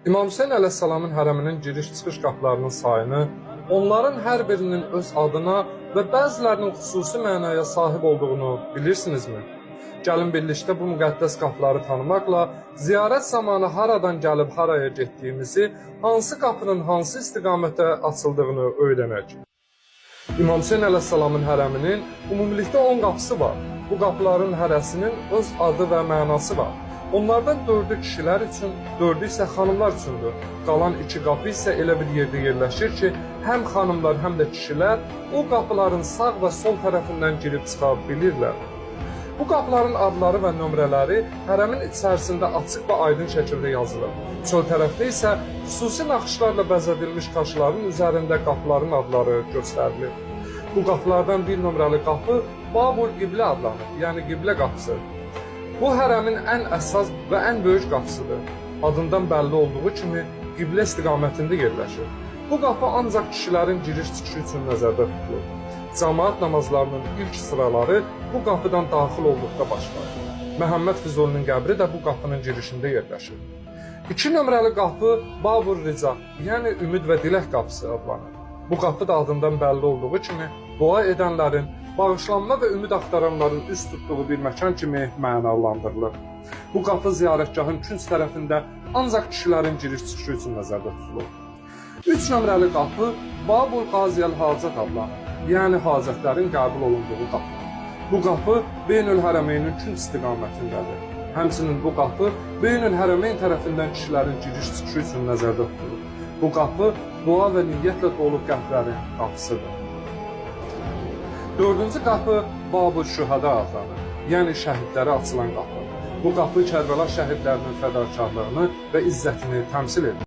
İmam Hüseyn əleyhissalamın hərəminin giriş-çıxış qapılarının sayını, onların hər birinin öz adına və bəzilərinin xüsusi mənaya sahib olduğunu bilirsinizmi? Gəlin birlikdə bu müqəddəs qapıları tanımaqla ziyarət zamanı haradan gəlib haraya getdiyimizi, hansı qapının hansı istiqamətdə açıldığını öyrənək. İmam Hüseyn əleyhissalamın hərəminin ümumilikdə 10 qapısı var. Bu qapıların hərəsinin öz adı və mənası var. Onlardan dördü kişilər üçün, dördü isə xanımlar üçündür. Qalan iki qapı isə elə bir yerdə yerləşir ki, həm xanımlar, həm də kişilər o qapıların sağ və sol tərəfindən girib çıxa bilirlər. Bu qapıların adları və nömrələri hərəmin içərisində açıq və aydın şəkildə yazılıb. Çöl tərəfdə isə xüsusi naxışlarla bəzədilmiş qaşların üzərində qapıların adları göstərilir. Bu qapılardan bir nömrəli qapı Babul Qiblə adlanır, yəni Qiblə qapısı. Bu hərəmin ən əsas və ən böyük qapısıdır. Adından bəlli olduğu kimi qiblə istiqamətində yerləşir. Bu qapı ancaq kişilərin giriş-çıxışı üçün nəzərdə tutulur. Camaat namazlarının ilk sıraları bu qapıdan daxil olduqda başlayır. Məhəmməd Füzulinin qəbri də bu qapının girişində yerləşir. 2 nömrəli qapı Babur Rica, yəni Ümid və Dilək qapısı adlanır. Bu qapı da adından bəlli olduğu kimi dua edənlərin, bağışlanma və ümid axtaranların üst tutduğu bir məkan kimi mənalandırılır. Bu qapı ziyarətgahın künc tərəfində ancaq kişilərin giriş-çıxışı üçün nəzərdə tutulur. 3 nömrəli qapı Babul Qaziyəl Hacət adlanır. Yəni hacətlərin qəbul olunduğu qapı. Bu qapı Beynül Hərəmeynin künc istiqamətindədir. Həmçinin bu qapı Beynül Hərəmeyn tərəfindən kişilərin giriş-çıxışı üçün nəzərdə tutulur. Bu qapı dua və niyyətlə dolu qəlblərin qapısıdır. Dördüncü qapı Babul Şühəda adlanır. Yəni şəhidlərə açılan qapı. Bu qapı Kərbəla şəhidlərinin fədakarlığını və izzətini təmsil edir.